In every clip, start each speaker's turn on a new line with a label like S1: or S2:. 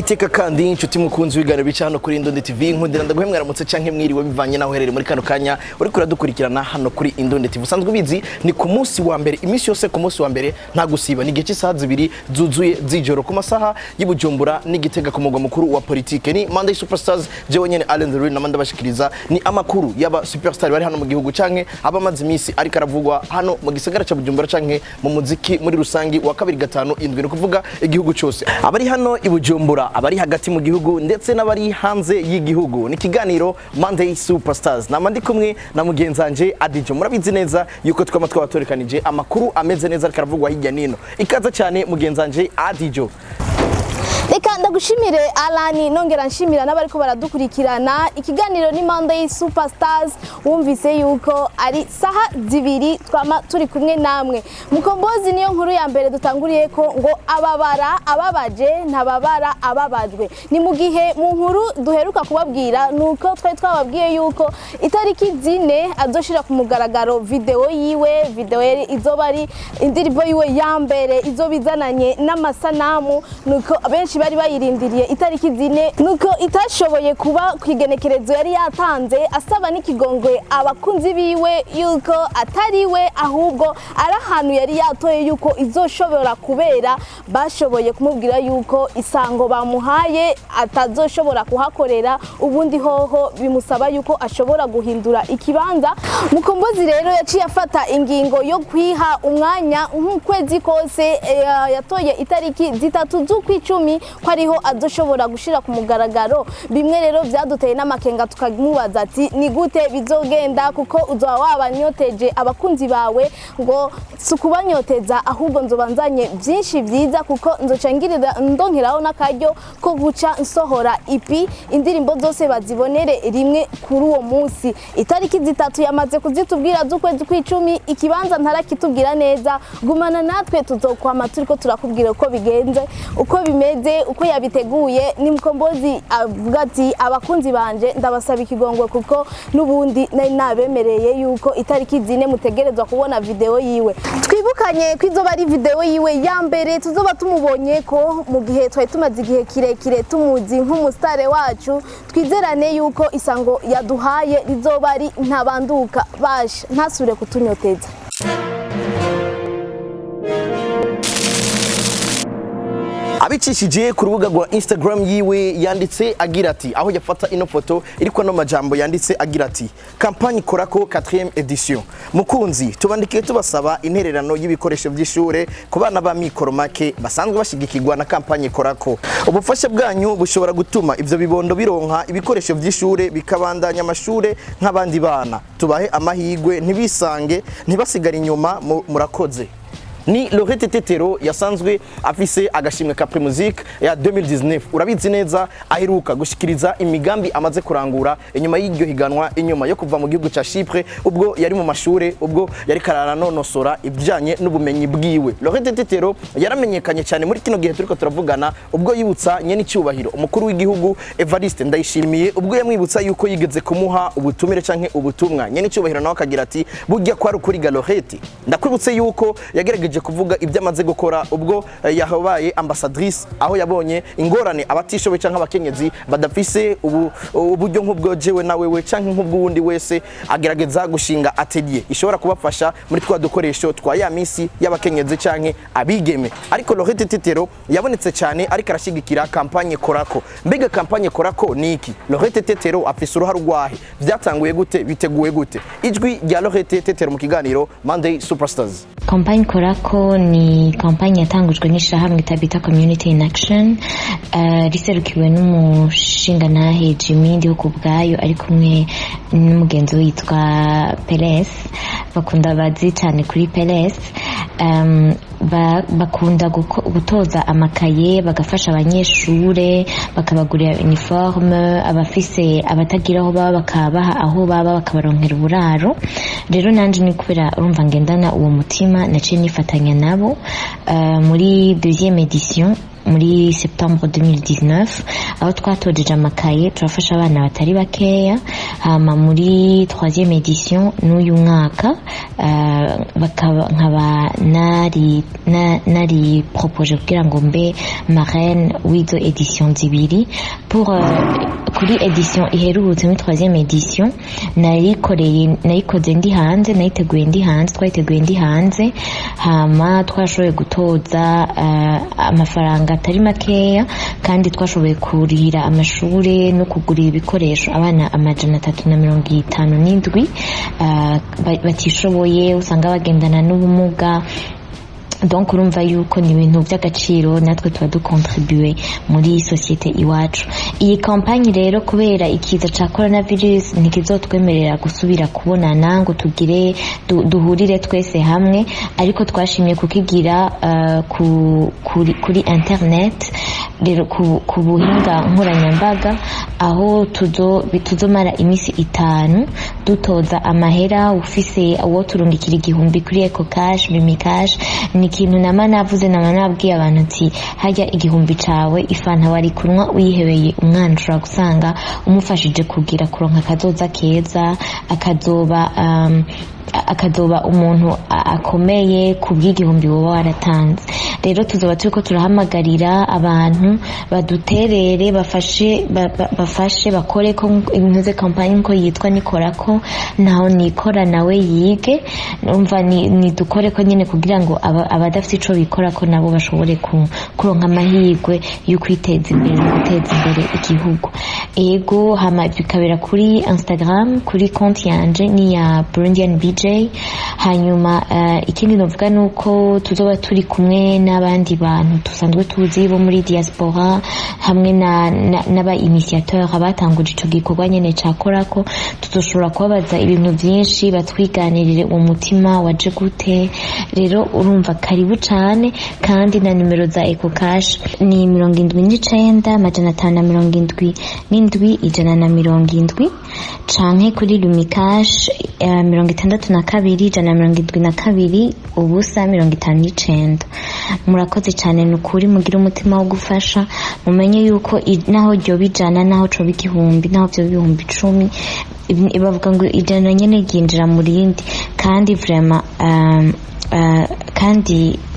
S1: Iteka kandi, inshuti mukunzi w'ibiganiro bica hano kuri Indundi TV, nkundira ndaguhe mwaramutse canke mwiriwe, bivanye naho uherereye muri kano kanya uriko uradukurikirana hano kuri Indundi TV. Usanzwe ubizi, ni ku munsi wa mbere, iminsi yose ku munsi wa mbere nta gusiba, ni igihe cy'isaha 2 zuzuye z'ijoro ku masaha y'i Bujumbura n'Igitega, ku mugwa mukuru wa politike. Ni Monday Superstars, jewe nyene Allen the Real, namanda bashikiriza ni amakuru y'aba superstar bari hano mu gihugu canke abamaze iminsi ariko aravugwa hano mu gisagara ca Bujumbura canke mu muziki muri rusangi wa kabiri gatanu indwi, ni kuvuga igihugu cyose, abari hano i Bujumbura, abari hagati mu gihugu ndetse n'abari hanze y'igihugu. Ni ikiganiro Monday Superstars, nama ndi kumwe na mugenzanje Adijo. Murabizi neza yuko twama twabatorekanije amakuru ameze neza ariko aravugwa hirya nino. Ikaza cyane, mugenzanje Adijo.
S2: Reka ndagushimire, Alani, nongera nshimira n'abariko baradukurikirana. Ikiganiro ni Monday Superstars. Wumvise yuko ari saha 2 twama turi kumwe namwe. Mukombozi, niyo nkuru ya mbere dutanguriye ko ngo ababara ababaje, ntababara ababajwe. Ni mu gihe mu nkuru duheruka kubabwira nuko twari twababwiye yuko itariki 4 azoshira ku mugaragaro video yiwe. Video yari izoba ari indirimbo yiwe ya mbere izoba izananye n'amasanamu, nuko benshi bari bayirindiriye itariki 4, nuko itashoboye kuba ku igenekerezo yari yatanze, asaba n'ikigongwe abakunzi biwe yuko atari we, ahubwo ari ahantu yari yatoye yuko izoshobora kubera. Bashoboye kumubwira yuko isango bamuhaye atazoshobora kuhakorera, ubundi hoho bimusaba yuko ashobora guhindura ikibanza. Mukombozi rero yaciye afata ingingo yo kwiha umwanya nk'ukwezi kose. Yatoye itariki 3 z'ukwicumi ko ariho azoshobora gushira ku mugaragaro. Bimwe rero byaduteye n'amakenga, tukamubaza ati: "Ni gute bizogenda, kuko uzoba wabanyoteje abakunzi bawe?" Ngo si ukubanyoteza, ahubwo nzoba nzanye byinshi byiza, kuko nzoca ngirira ndongeraho n'akaryo ko guca nsohora EP, indirimbo zose bazibonere rimwe kuri uwo munsi. Itariki 3 yamaze kuzitubwira z'ukwezi kw'icumi, ikibanza ntarakitubwira neza. Gumana natwe, tuzokwama turiko turakubwira uko bigenze, uko bimeze, uko yabiteguye. Ni Mukombozi avuga ati: "Abakunzi banje, ndabasaba ikigongwe, kuko n'ubundi nari nabemereye yuko itariki 4 mutegerezwa kubona video yiwe." Twibukanye ko izoba ari video yiwe ya mbere tuzoba tumubonye ko mu gihe twari tumaze igihe kirekire tumuzi nk'umusitare wacu. Twizerane yuko isango yaduhaye rizoba ari ntabanduka, basha ntasubire kutunyoteza.
S1: Abicishije ku rubuga rwa Instagram yiwe, yanditse agira ati, aho yafata ino foto iriko no majambo yanditse agira ati: "Campagne Korako 4e édition. Mukunzi, tubandikiye tubasaba intererano y'ibikoresho by'ishure ku bana ba mikoro make basanzwe bashigikirwa na campagne Korako. Ubufasha bwanyu bushobora gutuma ivyo bibondo bironka ibikoresho by'ishure, bikabandanya amashure nk'abandi bana. Tubahe amahigwe, ntibisange, ntibasigare inyuma. Murakoze." Ni Lorette Tetero yasanzwe afise agashimwe ka Primusic ya 2019. Urabizi neza, aheruka gushikiriza imigambi amaze kurangura inyuma y'iryo higanwa, inyuma yo kuva mu gihugu ca Chypre, ubwo yari mu mashure, ubwo yari kararanonosora ibijanye n'ubumenyi bwiwe. Lorette Tetero yaramenyekanye cyane muri kino gihe turiko turavugana, ubwo yibutsa nyene icyubahiro umukuru w'igihugu Evariste Ndayishimiye, ubwo yamwibutsa yuko yigeze kumuha ubutumire canke ubutumwa. Nyene icyubahiro nawe akagira ati: "Burya kwari ukuri ga Lorette." Ndakwibutse yuko yagerageje kuvuga ibyo amaze gukora ubwo yabaye ambassadrice, aho yabonye ingorane abatishoboye canke abakenyezi badafise uburyo nk'ubwo jewe na wewe canke nk'ubw'uwundi wese, agerageza gushinga atelier ishobora kubafasha muri twa dukoresho twa ya misi y'abakenyezi canke abigeme. Ariko Lorette Tetero yabonetse cyane ariko arashigikira campagne Korako. Mbega campagne Korako ni iki? Lorette Tetero afise uruhare rwahe? Byatanguye gute? Biteguye gute? Ijwi rya Lorette Tetero mu kiganiro Monday Superstars.
S3: Campagne Korako ni campagne yatangujwe n'ishirahamwe Tabita Community in Action, riserukiwe n'umushingantahe Jimmy Ndihokubwayo, ari kumwe n'umugenzi we yitwa Peres, bakunda bazi cyane kuri Peres. Bakunda gutoza amakaye, bagafasha abanyeshure, bakabagurira uniforme, abafise abatagira aho baba bakabaha aho baba, bakabaronkera uburaro. Rero nanje ni kubera urumva ngendana uwo mutima, naciye nifatanya nabo muri deuxième édition muri septembre 2019, aho twatojeje amakaye, turafasha abana batari bakeya. Hama muri troisième édition n'uyu mwaka, bakaba nkaba nari proposé kugira ngo mbe marraine w'izo édition zibiri. Pour kuri édition iherutse, muri troisième édition, nayikoreye, nayikoze ndi hanze, nayiteguye ndi hanze, twayiteguye ndi hanze. Hama twashoboye gutoza amafaranga atari makeya, kandi twashoboye kurihira amashure no kugurira ibikoresho abana 357 batishoboye, usanga bagendana n'ubumuga. Donc urumva yuko ni ibintu by'agaciro, natwe tuba dukontribuye muri société iwacu. Iyi campagne rero, kubera ikiza ca coronavirus, ntikizotwemerera gusubira kubonana ngo tugire duhurire twese hamwe, ariko twashimye kukigira kuri internet rero, ku buhinga nkoranyambaga, aho tuzomara iminsi 5 dutoza amahera. Ufise uwo turungikira 1000 kuri EcoCash, Lumicash. Ni ikintu nama navuze, nama nabwiye abantu ati harya 1000 cawe, ifanta wari kunywa uyihebeye umwana, ushobora gusanga umufashije kugira kuronka akazoza keza, akazoba umuntu akomeye ku bw'igihumbi woba waratanze. Rero tuzoba turiko turahamagarira abantu baduterere, bafashe, bafashe bakore ko intuze campagne nko yitwa Nikorako, naho nikora nawe yige. Umva, ni dukore ko nyene kugira ngo abadafite ico bikora ko nabo bashobore kuronka amahirwe yo kwiteza imbere no guteza imbere igihugu. Ego, hama bikabera kuri Instagram, kuri konti yanje ni ya Burundian BJ. Hanyuma ikindi novuga nuko tuzoba turi kumwe n'abandi bantu dusanzwe tuzi bo muri diaspora, hamwe n'aba initiateur abatanguje ico gikorwa nyene cakorako. Tuzoshobora kubabaza ibintu vyinshi, batwiganirire uwo mutima waje gute. Rero urumva, karibu cane. Kandi na nimero za EcoCash ni 79 577 170, canke kuri Lumicash 62 172 0 59. Murakoze cyane, ni ukuri mugire umutima wo gufasha. Mumenye yuko naho ryoba 100, naho coba 1000, naho vyoba 10.000, bavuga ngo 100 nyene ryinjira mu rindi. Kandi vraiment,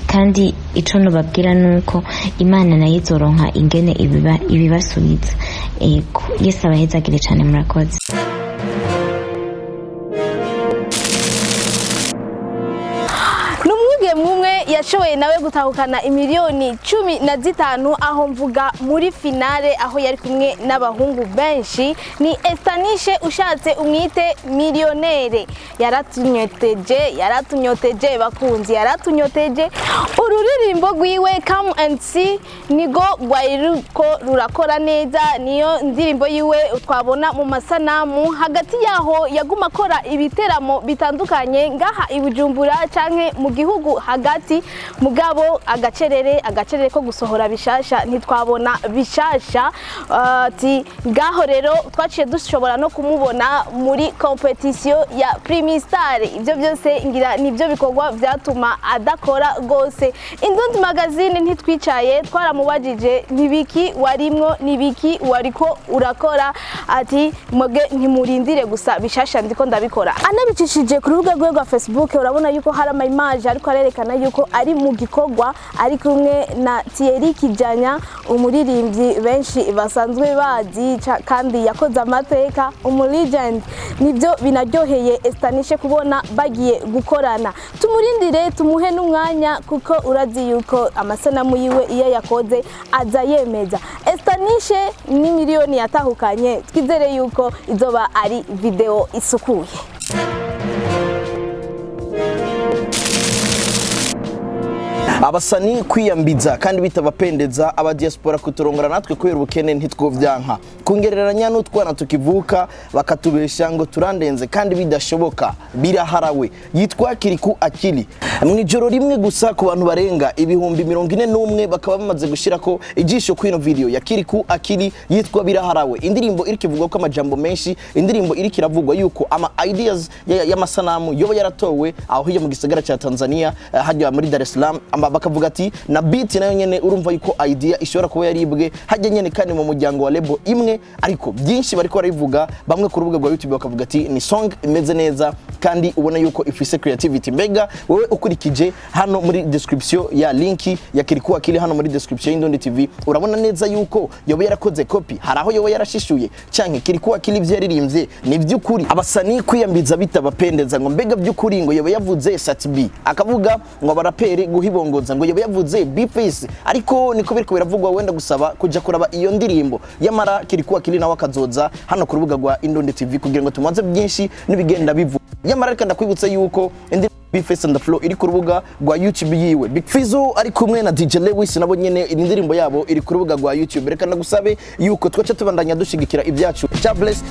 S3: kandi ico nobabwira nuko Imana nayo izoronka ingene ibibasubiza. Ego, Yesu abahezagire cane, murakoze.
S2: Ni umwigeme umwe yashoboye nawe gutahukana imiliyoni 15, aho mvuga muri finale, aho yari kumwe n'abahungu benshi. Ni Estanishe, ushatse umwite miliyonere. Yaratunyoteje, yaratunyoteje bakunzi, yaratunyoteje. Ururirimbo rwiwe "Come and See" nigo rwari ruko rurakora neza, niyo ndirimbo yiwe twabona mu masanamu. Hagati yaho yaguma akora ibiteramo bitandukanye ngaha i Bujumbura canke mu gihugu hagati, mugabo agacerere ko gusohora bishasha, ntitwabona bishasha. Ati ngaho rero twaciye dushobora no kumubona muri compétition ya Primistar. Ibyo byose ngira nibyo bikorwa byatuma adakora rwose. Indundi Magazine ntitwicaye, twaramubajije nibiki warimwo, nibiki wariko urakora. Ati mwebwe ntimurindire gusa bishasha, ndiko ndabikora. Anabicishije ku rubuga rwe rwa Facebook, urabona yuko hari ama image ariko arerekana yuko ari mu gikorwa, ari kumwe na Thierry Kijanya, umuririmbyi benshi basanzwe bazi kandi yakoze amateka, umu legend. Nibyo binaryoheye Estanishe kubona bagiye gukorana. Tumurindire, tumuhe n'umwanya, kuko urazi yuko amasanamu yiwe iyo yakoze aza yemeza. Estanishe ni miliyoni yatahukanye, twizere yuko izoba ari video isukuye.
S1: Abasani kwiyambiza kandi bitabapendeza, aba diaspora kuturongora natwe kubera ubukene ntitwovyanka, kungereranya n'utwana tukivuka, bakatubesha ngo turandenze kandi bidashoboka, biraharawe. Yitwa Kiriku Akili. Mu ijoro rimwe gusa, ku bantu barenga 41.000 bakaba bamaze gushirako ijisho kuri ino video ya Kiriku Akili yitwa "Biraharawe", indirimbo iriko ivugwa ko amajambo menshi, indirimbo iriko iravugwa yuko ama ideas y'amasanamu yoba yaratowe aho hirya mu gisagara ca Tanzania, hajya muri Dar es Salaam. Bakavuga ati na beat nayo nyene urumva yuko idea ishobora kuba yaribwe hajya nyene, kandi mu muryango wa label imwe. Ariko byinshi bariko barabivuga, bamwe ku rubuga rwa YouTube bakavuga ati ni song imeze neza kandi ubona yuko ifise creativity. Mbega wewe, ukurikije hano muri description ya link ya Kirikou Akili, hano muri description y'Indundi TV, urabona neza yuko yoba yarakoze copy? Hari aho yoba yarashishuye, canke Kirikou Akili ivyo yaririmbye ni by'ukuri? Abasanii kwiyambiza bitabapendeza, ngo mbega by'ukuri ngo yoba yavuze Sat-B, akavuga ngo abaraperi guhibongoza, ngo yoba yavuze B-Face? Ariko niko biriko biravugwa. Wenda gusaba kuja kuraba iyo ndirimbo, yamara Kirikou Akili nawe akazoza hano ku rubuga rwa Indundi TV kugira ngo tumaze byinshi n'ibigenda bivuga. Yamara reka ndakwibutsa yuko indi B-Face and the Flow iri ku rubuga rwa YouTube yiwe. Big Fizzo ari kumwe na DJ Lewis, nabo nyene indirimbo yabo iri ku rubuga rwa YouTube. Reka ndagusabe yuko twaca tubandanya dushigikira ibyacu. Jah bless.